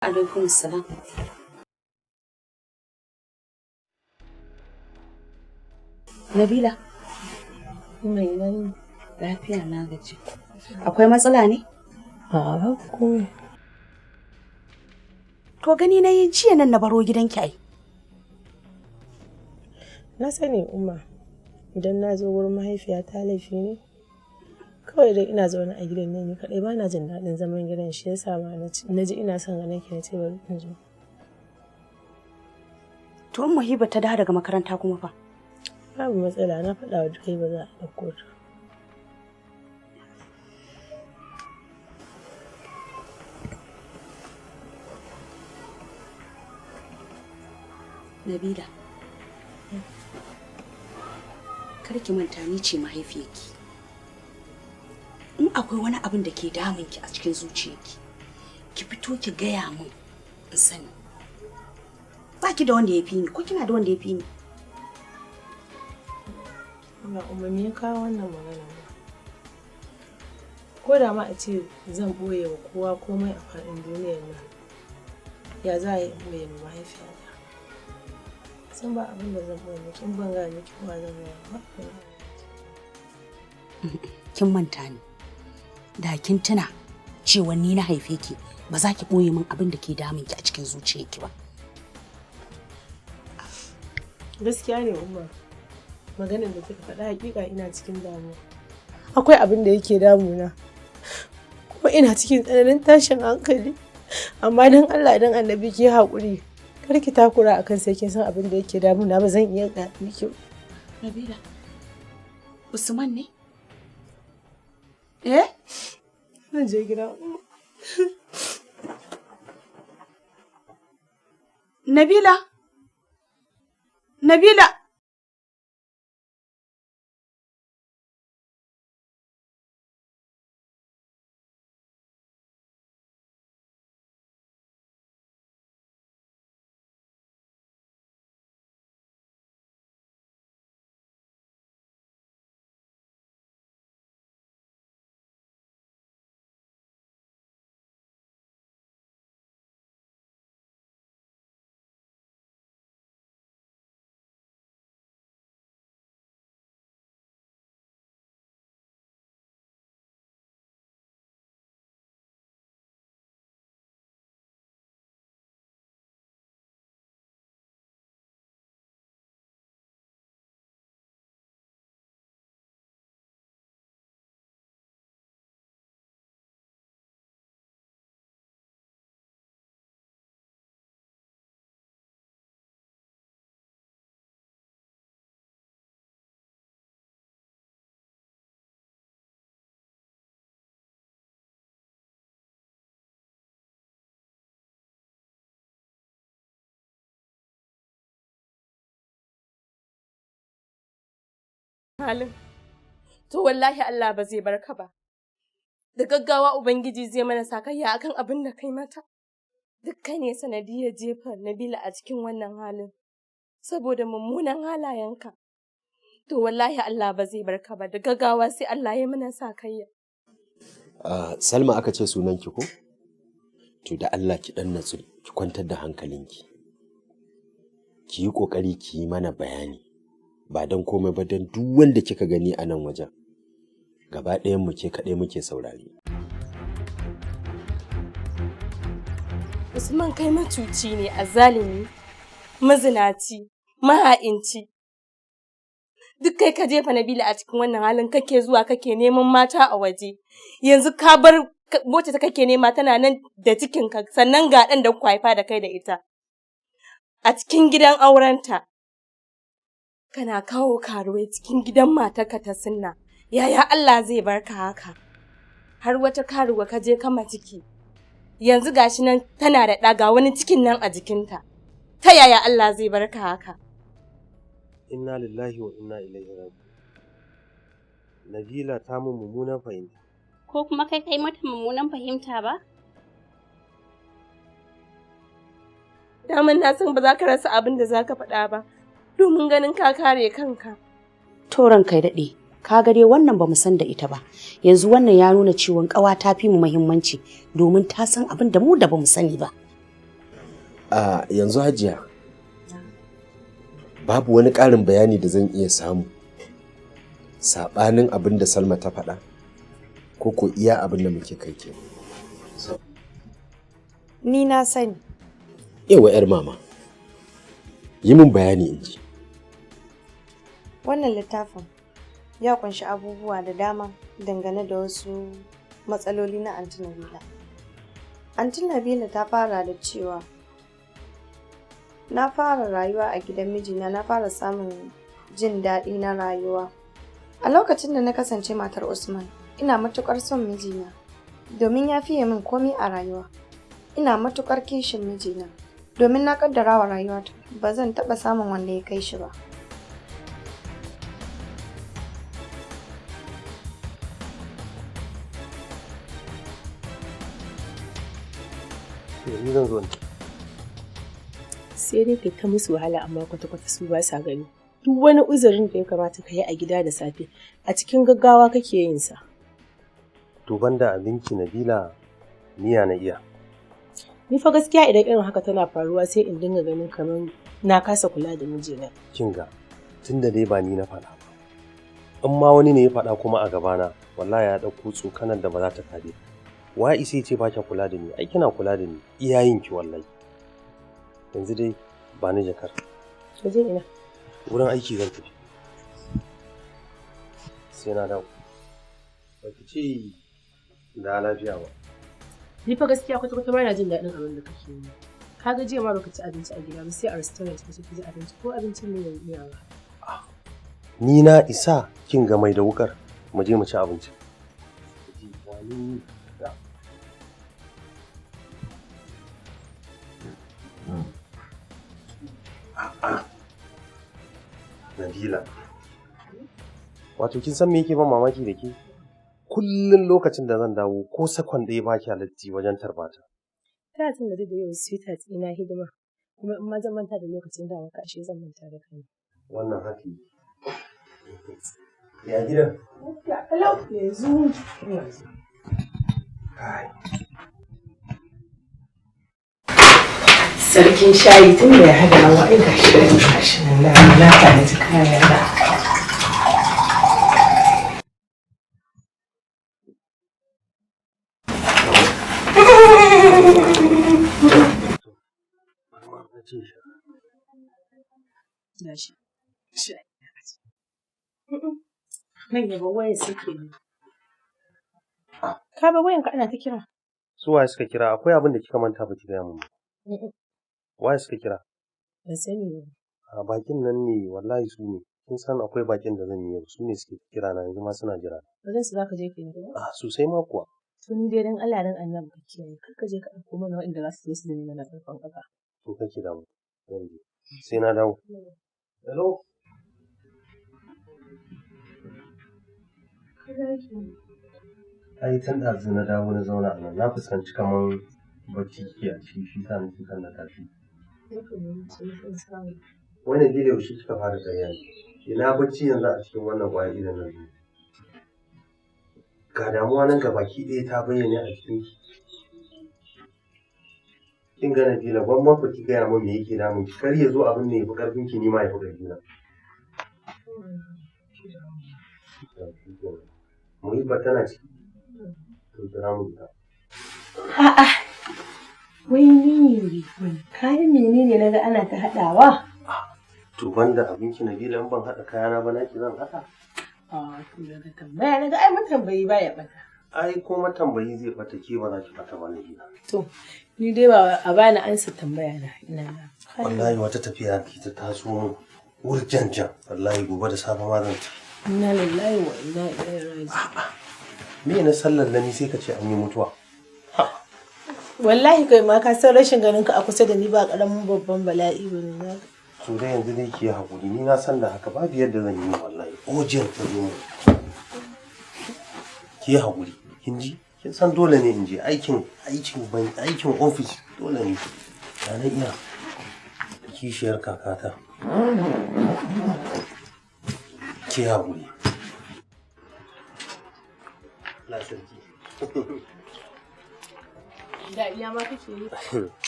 Alaikum salam. Nabila. Mai nan. Lafiya, na gaji. Akwai matsala ne? A'a, ba komai. To, gani na yi jiya nan na baro gidanki ai. Na sani, Umma. Idan na zo wurin mahaifiyata laifi ne? Kawai dai ina zaune a gidan nan ni kaɗai, ba na jin daɗin zaman gidan, shi yasa ma na ji ina son ganin ki, na ce bari in zo. To, in Muhiba ta dawo daga makaranta kuma fa? Babu matsala, na faɗa wa direba za a ɗauko ta. Nabila. Kar ki manta ni ce mahaifiyarki. In akwai wani abin da ke damunki a cikin zuciyarki, ki fito ki gaya min in sani. Ba ki da wanda ya fi ni, ko kina da wanda ya fi ni? Ba, Umma, me ya kawo wannan magana ba? Ko da ma a ce zan ɓoye wa kowa komai a faɗin duniyar nan, ya za a yi in ɓoye ma mahaifiyata? San ba abin da zan ɓoye miki, in ban gaya miki ba zan gaya ba. Kin manta ni. Da kin tuna cewa ni na haife ki, ba za ki ɓoye min abin da ke damunki a cikin zuciyarki ba. Gaskiya ne, Umma. Maganar da kika faɗa, hakika ina cikin damuwa. Akwai abin da yake damuna. Kuma ina cikin tsananin tashin hankali. Amma don Allah don Annabi ki haƙuri. Kar ki takura akan sai kin san abin da yake damuna, ba zan iya gaya miki ba. Nabila. Usman ne? Eh? Zan je gida, Umma. Nabila. Nabila. Halin. To, wallahi Allah ba zai bar ka ba. Da gaggawa Ubangiji zai mana sakayya akan abin da kai mata. Duk kai ne sanadiyar jefa Nabila a cikin wannan halin. Saboda mummunan halayenka. To, wallahi Allah ba zai bar ka ba. Da gaggawa sai Allah ya mana sakayya. Salma aka ce sunanki ko? To, da Allah ki dan natsu, ki kwantar da hankalinki. Ki yi kokari ki yi mana bayani. Ba don komai ba, don duk wanda kika gani a nan wajen, gaba ɗayan mu ke kaɗai muke saurare. Usman, kai macuci ne, azzalimi, mazinaci, maha'inci. Duk kai ka jefa Nabila a cikin wannan halin, kake zuwa kake neman mata a waje. Yanzu ka bar wacce ta kake nema tana nan da cikinka, sannan ga ɗan da kuka haifa da kai da ita. A cikin gidan aurenta. Kana kawo karuwai cikin gidan matarka ta sunna. Yaya Allah zai barka haka? Har wata karuwa ka je kama ciki. Yanzu gashi nan tana da ɗa, ga wani cikin nan a jikinta. Ta yaya Allah zai barka haka? Inna lillahi wa inna ilaihi raji'un. Nabila ta mun mummunan fahimta. Ko kuma kai kai mata mummunan fahimta ba? Daman na san ba za ka rasa abin da za ka faɗa ba, domin ganin ka kare kanka. To, ranka daɗe, ka ga dai wannan ba mu san da ita ba. Yanzu wannan ya nuna ciwon ƙawa ta fi mu muhimmanci, domin ta san abin da mu da ba mu sani ba. A yanzu Hajiya, babu wani ƙarin bayani da zan iya samu saɓanin abin da Salma ta faɗa, ko ko iya abin da muke kai ke. Ni na sani. Yawa 'yar mama, yi min bayani in ji. Wannan littafin ya kunshi abubuwa da dama dangane da wasu matsaloli na Anty Nabila. Anty Nabila ta fara da cewa na fara rayuwa a gidan mijina, na fara samun jin daɗi na rayuwa. A lokacin da na kasance matar Usman, ina matuƙar son mijina domin ya fiye min komai a rayuwa. Ina matuƙar kishin mijina domin na ƙaddara wa rayuwata ba zan taɓa samun wanda ya kai shi ba. Ni zan zo ne. Sai dai kai ta musu wahala amma kwata-kwata su ba sa gani. Duk wani uzurin da ya kamata ka yi a gida da safe, a cikin gaggawa kake yin sa. To banda abinci Nabila, miya na iya. Ni fa gaskiya idan irin haka tana faruwa sai in dinga ganin kamar na kasa kula da mijina. Kin ga, tunda dai ba ni na faɗa ba. In ma wani ne ya faɗa kuma a gabana, wallahi ya ɗauko tsokanar da ba za ta kare. Wa isa ya ce ba kya kula da ni? Ai kina kula da ni, iyayenki wallahi. Yanzu dai ba ni jakar. Ka je ina? Wurin aiki zan tafi. Sai na dawo. Ba ki ce da lafiya ba. Ni fa gaskiya kwata-kwata ba na jin daɗin abin da kake yi. Ka ga jiya ma baka ci abinci a gida ba sai a restaurant ka ci abinci ko abincin ne ban iya ba. Ni na isa kin ga mai da wukar mu je mu ci abinci. A'a. Nabila. Wato kin san me yake ban mamaki da ke? Kullum lokacin da zan dawo ko sakon ɗaya ba kya latti wajen tarbata. Ta tun da da yau sweetheart ina hidima kuma in ma zan manta da lokacin dawo ka ashe zan manta da kai. Wannan haka yake. Ya gidan? Kalau yanzu. Kai. Sarkin shayi tun da ya hada hawa ai gashi nan gashi nan na na tanaji kaya na. Gashi. Nan yaba wayar suke ne. Ka bar wayanka ana ta kira. Su waye suka kira? Akwai abin da kika manta ba ki gaya min ba. Waye suka kira? Ban sani ba. A bakin nan ne wallahi su ne. Kin san akwai bakin da zan yi yau su ne suke kira na yanzu ma suna jira. Wajen su zaka je ka yi ba? Ah sosai ma kuwa. To ni dai dan Allah dan Annabi ka kiyaye kar ka je ka ɗauko mana waɗanda za su zo su zame mana ƙarfin ƙafa. To kake damu. Zan je. Sai na dawo. Hello. Ai tun ɗazu na dawo na zauna a nan na fuskanci kamar bacci kike a ciki shi sa nake kan na tashi. Wannan dai yaushe kika fara ƙarya ne? Ina bacci yanzu a cikin wannan ƙwayar idon nan. Ga damuwa nan gabaki ɗaya ta bayyane a cikin ki. Kin ga Nabila gwamma ku ki gaya min me yake damun ki kar ya zo abin ne ya fi ƙarfin ki ni ma ya fi ƙarfi na. Muhibba tana ciki. To kira mu ita. A'a. Wai ni wani kayan menene na ga ana ta haɗawa? To banda abinki Nabila in ban haɗa kayana ba naki zan haɗa. A to daga tambaya na ga ai matambayi baya ɓata. Ai ko matambayi zai ɓata ke ba za ki ɓata ba Nabila. To ni dai ba a bani ansa tambaya na ina na. Wallahi wata tafiya ki ta taso min wurjanjan wallahi gobe da safe ma zan tafi. Inna lillahi wa inna ilaihi raji'un. Me na sallar lami sai ka ce an yi mutuwa. Wallahi kai ma ka san rashin ganin ka a kusa da ni ba karamin babban bala'i bane na. To dai yanzu dai ki yi hakuri ni na san da haka babu yadda zan yi wallahi. Ojiyar ta zo mu. Ki yi hakuri kin ji? Kin san dole ne in je aikin aikin ban aikin ofis dole ne. Ya na iya kishiyar kakata. Ki yi hakuri. Allah sarki. Dariya ma kake yi.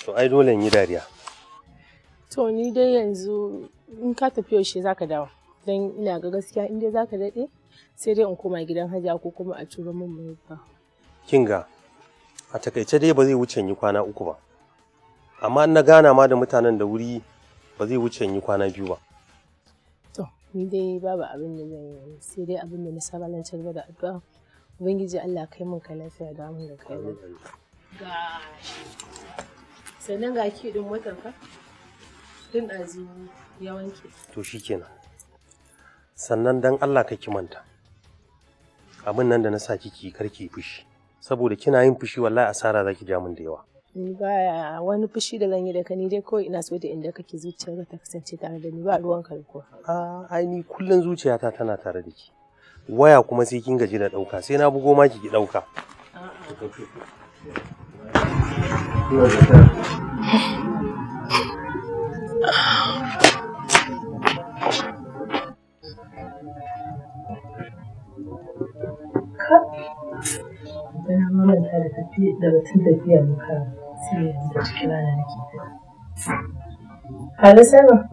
To ai dole in yi dariya. To ni dai yanzu in ka tafi yaushe za ka dawo? Don ina ga gaskiya in dai za ka daɗe sai dai in koma gidan Hajiya ko kuma a turo min mahaifa. Kinga, a takaice dai ba zai wuce in yi kwana 3 ba. Amma in na gana ma da mutanen da wuri ba zai wuce in yi kwana 2 ba. To ni dai babu abin da zan yi sai dai abin da na saba zan ci gaba da addu'a. Ubangiji Allah kai min ka lafiya da mun da kai lafiya. Ga sannan ga ki din motar ka. Tun ɗazu ya wanke. To shikenan. Sannan dan Allah ka ki manta. Abin nan da na sa kiki kar ki fushi. Saboda kina yin fushi wallahi asara zaki ja min da yawa. Ni baya wani fushi da zan yi da ka, ni dai kawai ina so da inda kake zuciyarka ta kasance tare da ni, ba ruwan ka da kowa. A ai ni kullun zuciyata tana tare da ki. Waya kuma sai kin gaji da ɗauka, sai na bugo ma ki ɗauka. Na manta da tafi da batun tafiya muka sai yanzu da cikin rana nake tafi. Halo Salma.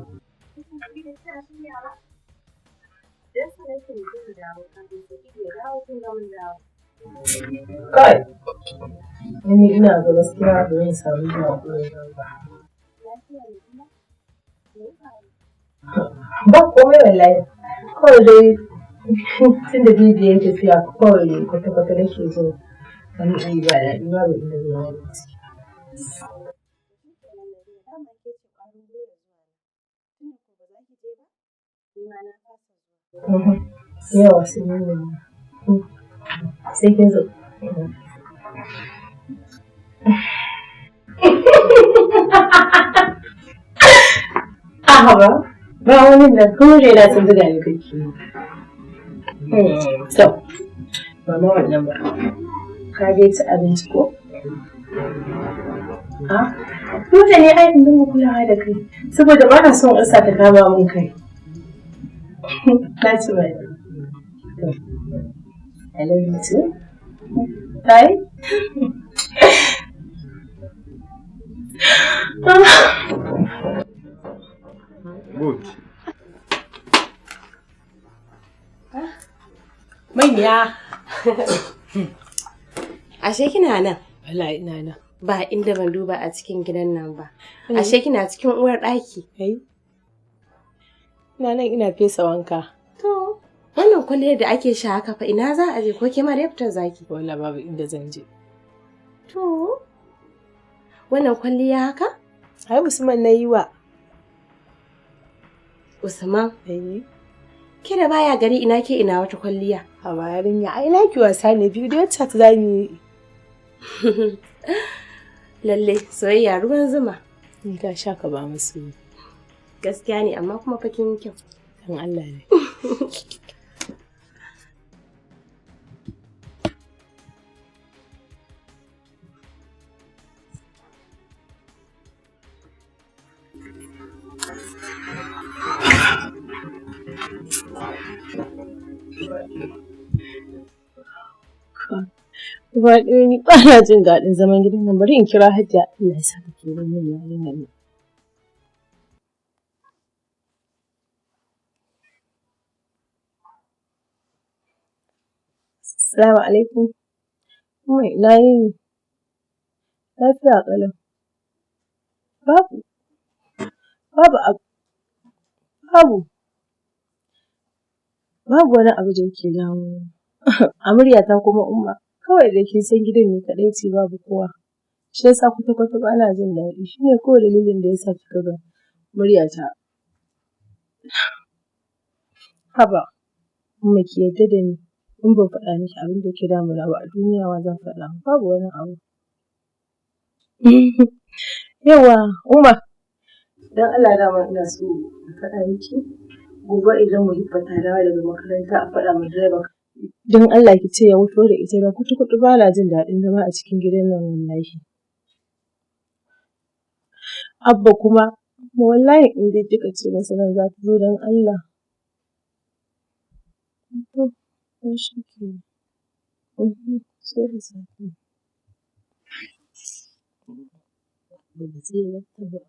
Kai, ni ina ga gaskiya ba zan samu zuwa gurin nan ba. Ba komai wallahi. Kawai dai tun da bibi ya tafiya kawai kwata-kwata nake jin wani iri ba daɗi, babu inda zan yi gaskiya. Yawa sun yi ne. Sai kin zo. A'a ba, ba wani da kore na sun zuga ni kake yi. To, ba ma wannan ba. Ka dai ci abinci ko? A? Dole ne ai in dinga kulawa da kai, saboda ba na son ulsa ta kama min kai. Na ci ba. I love you too. Bye. Good. Manya. Ashe kina nan? Wallahi ina nan. Ba inda ban duba a cikin gidan nan ba. Ashe kina cikin uwar ɗaki. Ai. Ina nan ina fesa wanka. To, wannan kwalliyar da ake sha haka fa ina za a je ko ke ma da fitar zaki? Wallahi babu inda zan je. To, wannan kwalliya haka? Ai Usman na yi wa. Usman, Ai. ke da baya gari ina ke ina wata kwalliya. A yarinya ai naki wasa ne biyu da wacce ta zamu yi. Lalle, soyayya ruwan zuma. Ni ka sha ka ba musu. Gaskiya ne amma kuma fa kin yi kyau. Dan Allah ne. Gaba ɗaya ni ba na jin daɗin zaman gidan nan, bari in kira Hajiya Allah ya sa ta turo min yarinyar nan. Assalamu alaikum. Umma ina yini? Lafiya ƙalau. Babu. Babu abu. Babu. Babu wani abu da yake damuna. A muryata kuma Umma, kawai da kin san gidan ni kaɗai ce babu kowa. Shi yasa kwata-kwata ba na jin daɗi. Shi ne kawai dalilin da yasa kika ga muryata. Haba, Umma ki yarda da ni. In ban faɗa miki abin da yake damuna ba a duniya wa zan faɗa? Babu wani abu. Yawwa, Umma, don Allah dama ina so in faɗa miki. Gobe idan Muhibba ta dawo daga makaranta a faɗa ma direba. Don Allah ki ce ya wuto da ita don kwata-kwata ba na jin daɗin zama a cikin gidan nan wallahi. Abba kuma, wallahi in dai kika ce masa nan za ta zo don Allah. To, ai shi kenan. Sai da safe. Ba zai barta ba.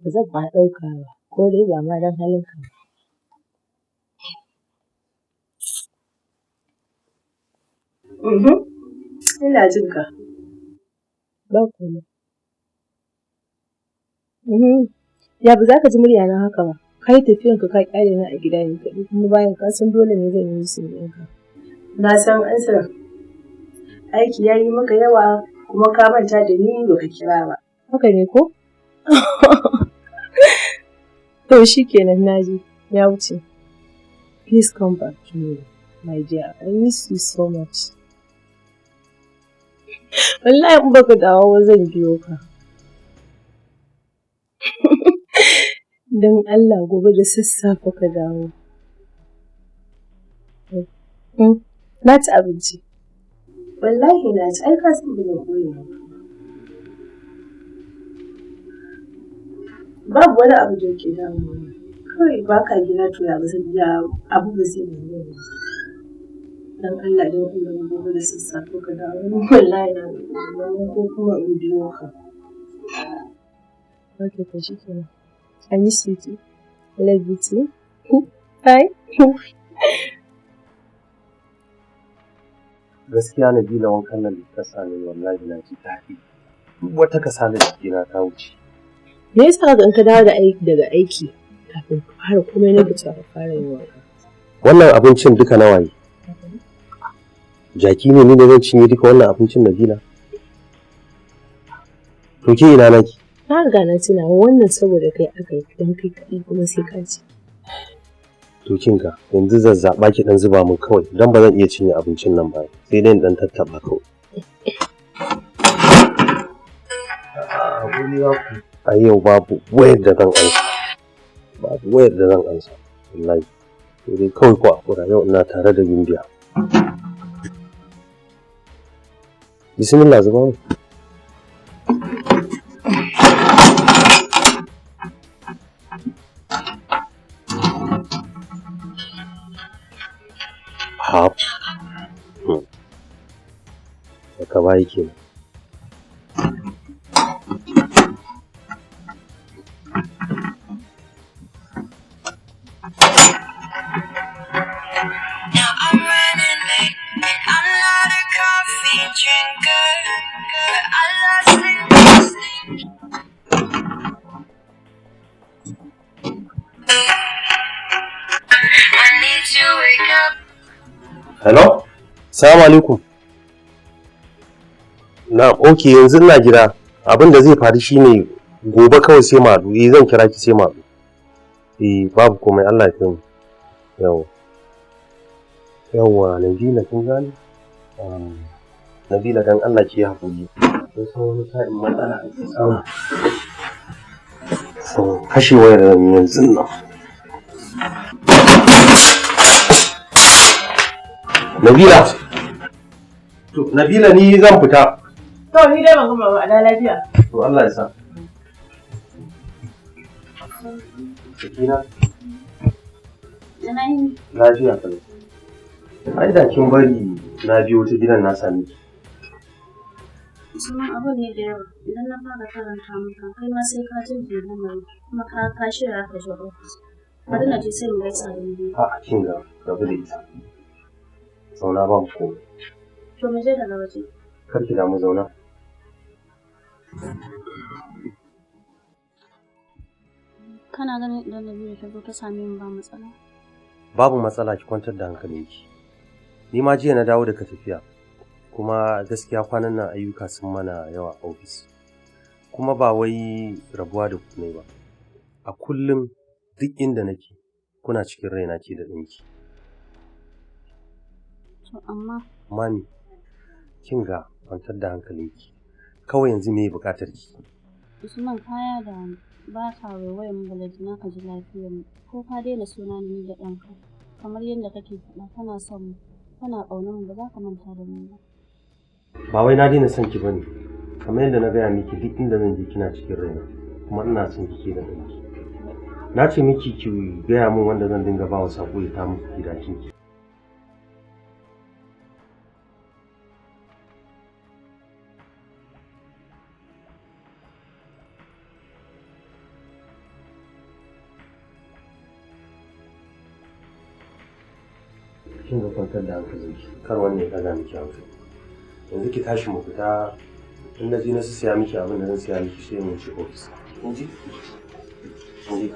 Ba zan ma ɗauka ba, ko dai ba ma don halinka ba. Ina jin ka. Ba komai. Ya ba za ka ji murya na haka ba. Ka yi tafiyan ka ka kyale ni a gida ni kaɗai kuma bayan ka san dole ne zan yi sun ɗinka. Na san ansar. Aiki ya yi maka yawa kuma ka manta da ni baka kira ba. Haka ne ko? To shi kenan na ji ya wuce. Please come back to me, my dear. I miss you so much. Wallahi in baka dawo ba zan biyo ka. Don Allah gobe da sassafe ka dawo. Na ci abinci. Wallahi na ci, ai ka san ba zan ɓoye maka ba. Babu wani abu da yake damuna. Kawai ba ka gida to ya ba zan ya abu ba zai nemi ba. Don Allah don Allah gobe da sassafe ka dawo. Wallahi na gaji ko kuma in biyo ka. Okay, to shi kenan. I miss you too. I love you too. Bye. Gaskiya Nabila wankan nan da ta sani wallahi na ji daɗi. Duk wata kasala jikina ta wuce. Me yasa ka in ka dawo da aiki daga aiki kafin ka fara komai na fita ka fara yin wanka? Wannan abincin duka nawa ne? Jaki ne ni da zan cinye duka wannan abincin Nabila? To ke ina naki? Na riga na tuna wannan saboda kai aka yi don kai kaɗai kuma sai ka ci. To kin ga yanzu zazzaɓa ki ɗan zuba min kawai don ba zan iya cinye abincin nan ba sai dai in ɗan tattaɓa kawai. A yau babu wayar da zan ansa. Babu wayar da zan ansa wallahi. Sai dai kawai ku hakura yau ina tare da Gimbiya. Bismillah zuba mu. Hap. Daga baya kenan. Now I'm running late and I'm not a coffee drinker, but I love sleep. I need to wake up. Hello? Salamu alaikum. Na, okay, yanzu ina gida. Abin da zai faru shine gobe kawai sai mu haɗu. Eh, zan kira ki sai mu haɗu. Eh, babu komai, Allah ya kai mu. Yawwa. Yawwa, Nabila kin gane? Nabila dan Allah ki yi haƙuri. Kin san wani sa'in matsala ake samu. So, kashe wayar nan yanzun nan. Nabila! To, Nabila ni zan fita. To ni dai ban gama ba, a lafiya. To Allah ya sa. Sakina, Ina yini? lafiya kalau. Ai da kin bari na biyo ta gidan na same ki. Usman abun ne da yawa. Idan na fara karanta maka kai ma sai ka jin lamarin kuma ka shirya ka je ofis. Bari na je sai mu gaisa da ni. A'a kin ga rabu da ita. Zauna babu komai. To mu je daga waje. Kar ki damu zauna. Kana ganin idan Nabila ta zo ta same mu ba matsala? Babu matsala ki kwantar da hankalinki. Ni ma jiya na dawo daga tafiya. Kuma gaskiya kwanan nan ayyuka sun mana yawa a ofis. Kuma ba wai rabuwa da ku ne ba. A kullum duk inda nake kuna cikin raina ke da ɗanki. To amma Mami, kin ga kwantar da hankalinki. Kawai yanzu me buƙatar ki? Usman kaya da ba ka waiwayan mu balantana ka ji lafiyar mu ko ka daina suna ni da ɗanka kamar yadda kake faɗa kana son mu kana ƙaunar mu ba za ka manta da mu ba. Ba wai na daina son ki bane. Kamar yadda na gaya miki duk inda zan je kina cikin raina kuma ina son ki ke da ɗanki. Na ce miki ki gaya min wanda zan dinga ba wa saƙo ya kawo muku gida kinki. Kin ga, kwantar da hankalinki, kar wannan ya ɗaga miki hankali. Yanzu ki tashi mu fita, in na je na siya miki abin da zan siya miki, sai mu ci ofis. Kin ji? Kin ji?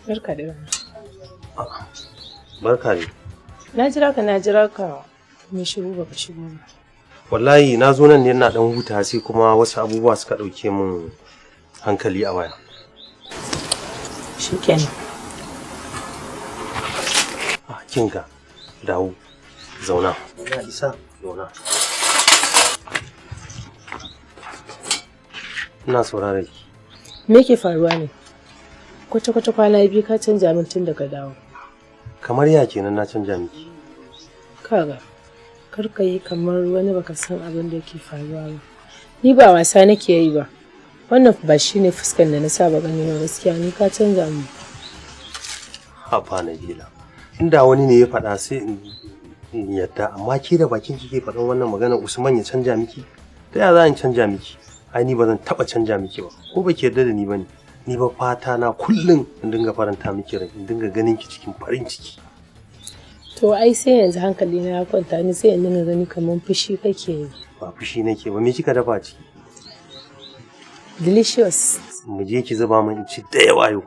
Barka da rana. Barka ne. Na jira ka, na jira ka, mai shiru baka shigo ba. Wallahi na zo nan ne ina dan huta, sai kuma wasu abubuwa suka ɗauke min hankali a waya. Shikenan. Ah, kinga, dawo, zauna. Ya isa, zauna. Ina saurare ki. Me ke faruwa ne? Kwata-kwata kwana 2 ka canja min tun daga dawo. Kamar ya kenan na canja miki? Kaga, kar ka yi kamar wani baka san abin da ke faruwa ba. Ni ba wasa nake yi ba. Wannan ba shi ne fuskan da na saba gani ba, gaskiya ni ka canja min. Haba Nabila. Inda wani ne ya faɗa sai in yadda, amma ke da bakin ki ke faɗan wannan magana, Usman ya canja miki? Ta ya za in canja miki? Ai ni ba zan taɓa canja miki ba. Ko ba ki yarda da ni ba ne? Ni ba fata na kullum in dinga faranta miki rai, in dinga ganin ki cikin farin ciki. To ai sai yanzu hankali na ya kwanta, ni sai in dinga gani kamar fushi kake yi. Ba fushi nake ba, me kika dafa ciki? Delicious. Mu je ki zuba min in ci da yawa yau.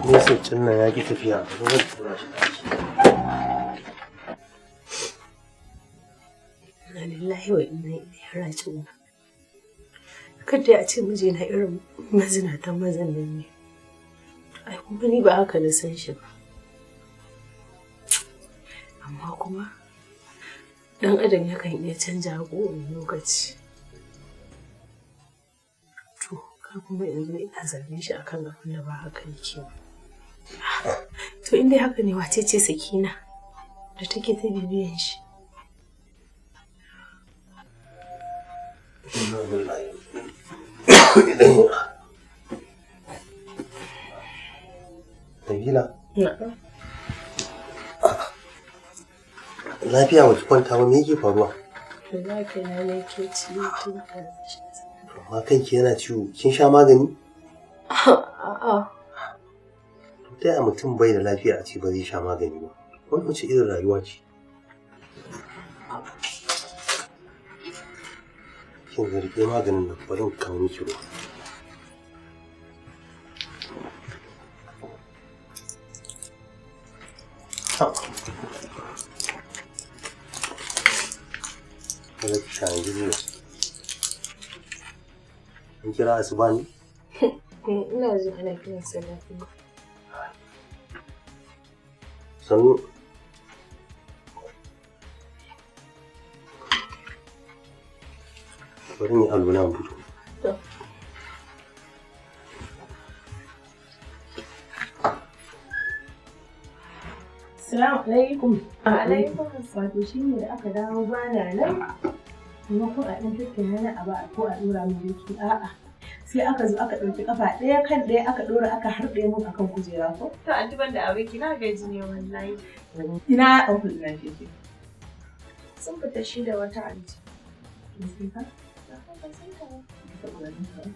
Nesa cin nan ya ki tafiya, zan tura shi ɗaki. Inna lillahi wa inna ilaihi raji'un. Kada a ce mijina irin mazinatan mazan nan ne. Ai kuma ni ba haka na san shi ba. Amma kuma ɗan adam yakan iya canja kowane lokaci. To kar kuma in zo ina zargin shi akan abin da ba haka yake ba. To in dai haka ne, wace ce Sakina da take ta bibiyan shi? Inna lillahi wa inna ilaihi. Nabila, Na'am. lafiya ba ki kwanta ba, me yake faruwa? Wallahi kaina ne ke ciwo tun ɗazu. Amma kanki yana ciwo, kin sha magani? A'a. To ta yaya mutum bai da lafiya a ce ba zai sha magani ba? Wannan wace irin rayuwa ce? Kin ga, riƙe maganin nan, bari in kawo miki ruwa. Ha. Kada ki sha yanzu zuwa. An kira asuba ne? Ina jin ana kiran sallah kuma. Sannu. Bari in yi alwala in fito. To. Salamu alaikum. Alaikum. Wato shi ne da aka dawo bana nan, maimakon a ɗan tattauna na abu ko a ɗora min girki, a'a. Sai aka zo aka ɗauki ƙafa ɗaya kan ɗaya aka ɗora aka harɗe mun akan kujera ko? To anti, ban da abinki, na gaji ne wallahi. Ina uncle ɗina ke? Sun fita shi da wata anti. Kin san ta? Ban san ta ba. Ki taɓa ganin ta ba?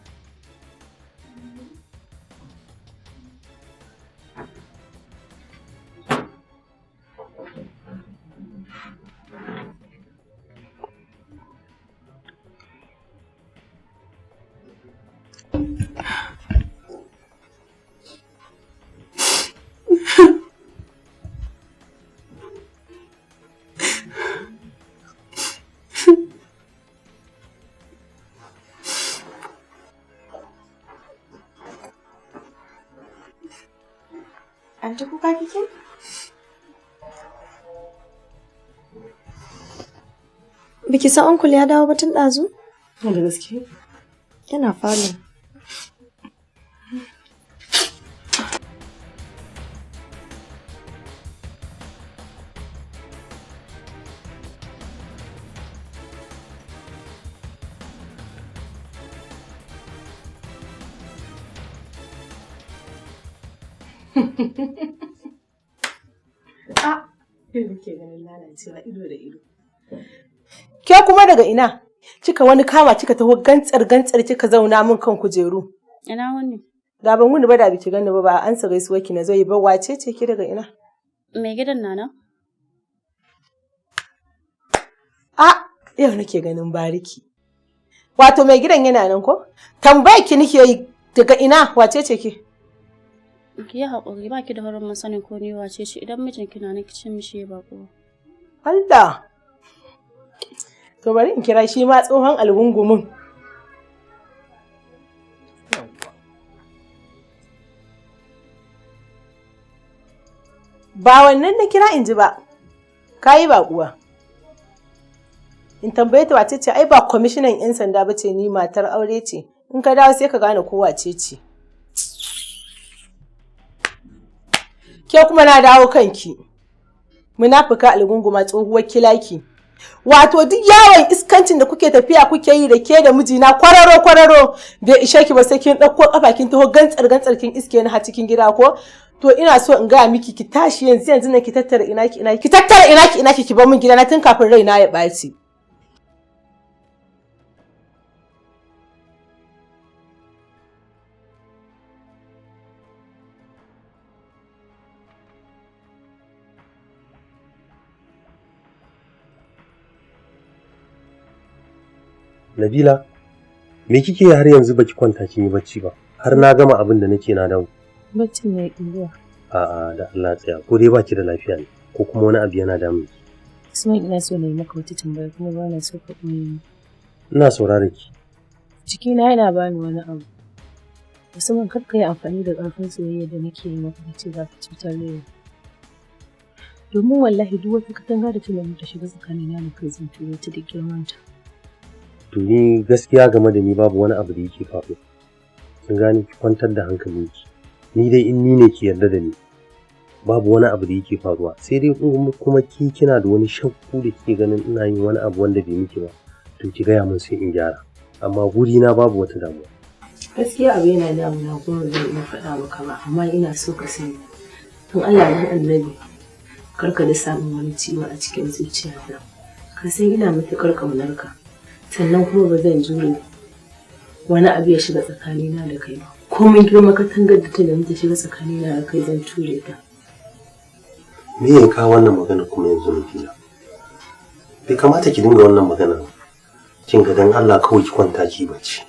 Anti kuka kike? Biki san uncle ya dawo ba tun ɗazu? Da gaske? Yana falo. Ah, yau nake ganin lalacewa ido da ido. Ke kuma daga ina? Kika wani kama kika taho gantsar gantsar kika zauna min kan kujeru. Ina wuni? Da ban wuni ba da biki gani ba ba an sa gaisuwar ki na zo yi ba wace ce ki daga ina? Mai gidan nana? A yau nake ganin bariki. Wato mai gidan yana nan ko? Tambayar ki nake yi daga ina wace ce ki? Ki yi haƙuri ba ki da horon sanin ko ni wace ce idan mijinki na nan ki ce mishi ya baƙo. Allah. To bari in kira shi ma tsohon algungumin. Ba wannan na kira in ji ba, ka yi baƙuwa. In tambaye ta wace ce, ai ba kwamishinan 'yan sanda ba ce ni matar aure ce, in ka dawo sai ka gane ko wace ce. Ke kuma na dawo kanki. Munafuka algunguma tsohuwar kilaki. Wato duk yawon iskancin da kuke tafiya kuke yi da ke da mijina kwararo kwararo bai ishe ki ba sai kin ɗauko kafa kin taho gantsar gantsar kin iske ni har cikin gida ko to ina so in gaya miki ki tashi yanzu yanzu na ki tattara ina ki ina ki tattara ina ki ina ki ki bar min gida na tun kafin raina ya ɓaci. Nabila, me kike yi har yanzu baki kwanta kin yi bacci ba? Har na gama abin da nake na dawo. Baccin ya ƙi zuwa. A'a da Allah tsaya, ko dai baki da lafiya ne ko kuma wani abu yana damun ki. Usman ina so na yi maka wata tambaya kuma ba na so ka ɓoye ni. Ina sauraron ki. Jikina yana bani wani abu. Usman kar ka yi amfani da ƙarfin soyayya da nake yi maka ka ce za ka cutar da ni. Domin wallahi duk wata katanga da ta nemi ta shiga tsakanina da kai zan turo ta da girmanta. To ni gaskiya game da ni babu wani abu da yake faruwa. Kin gane ki kwantar da hankalinki. Ni dai in ni ne ki yarda da ni. Babu wani abu da yake faruwa sai dai kuma ki kina da wani shakku da kike ganin ina yin wani abu wanda bai miki ba. To ki gaya min sai in gyara. Amma guri na babu wata damuwa. Gaskiya abu yana damuna kuma ba zan iya faɗa maka ba amma ina so ka sani. Don Allah dan Annabi kar ka dasa min wani ciwo a cikin zuciyata. Ka san ina matuƙar ƙaunar ka. Sannan kuma ba zan jure wani abu ya shiga tsakanina da kai ba. Komai girma katangar da ta nemi ta shiga tsakanina da kai zan ture ta. Me ya kawo wannan magana kuma yanzu Nabila? Bai kamata ki dinga wannan magana ba. Kin ga dan Allah kawai ki kwanta ki bacci.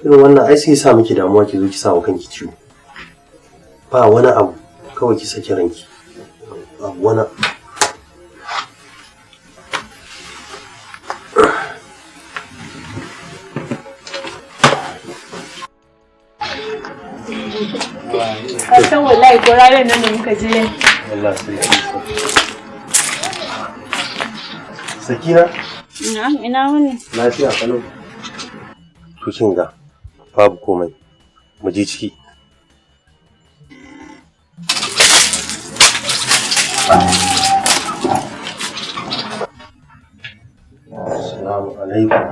Irin wannan ai sai ya sa miki damuwa ki zo ki sa wa kanki ciwo. Ba wani abu kawai ki saki ranki. Babu wani Ka san wallahi ko ranar nan da muka je Allah sai Sakina? Na'am ina wuni? Lafiya kalau. To kin ga babu komai. Mu je ciki. Assalamu alaikum.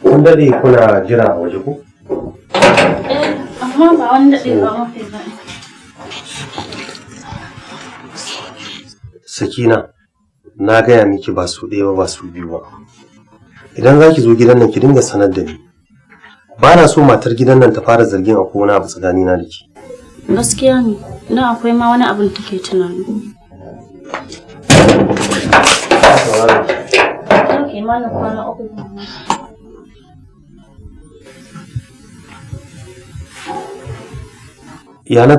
Kun dade kuna jira a waje ko? Eh, amma ba wani daɗewa muka yi ba. Sakina, na gaya miki ba su ɗaya ba ba su biyu ba. Idan za ki zo gidan nan ki dinga sanar da ni. Ba na so matar gidan nan ta fara zargin akwai wani abu tsakanina da ke. Gaskiya ne, don akwai ma wani abin take tunani. Yau kimanin kwana 3 kenan. Ya na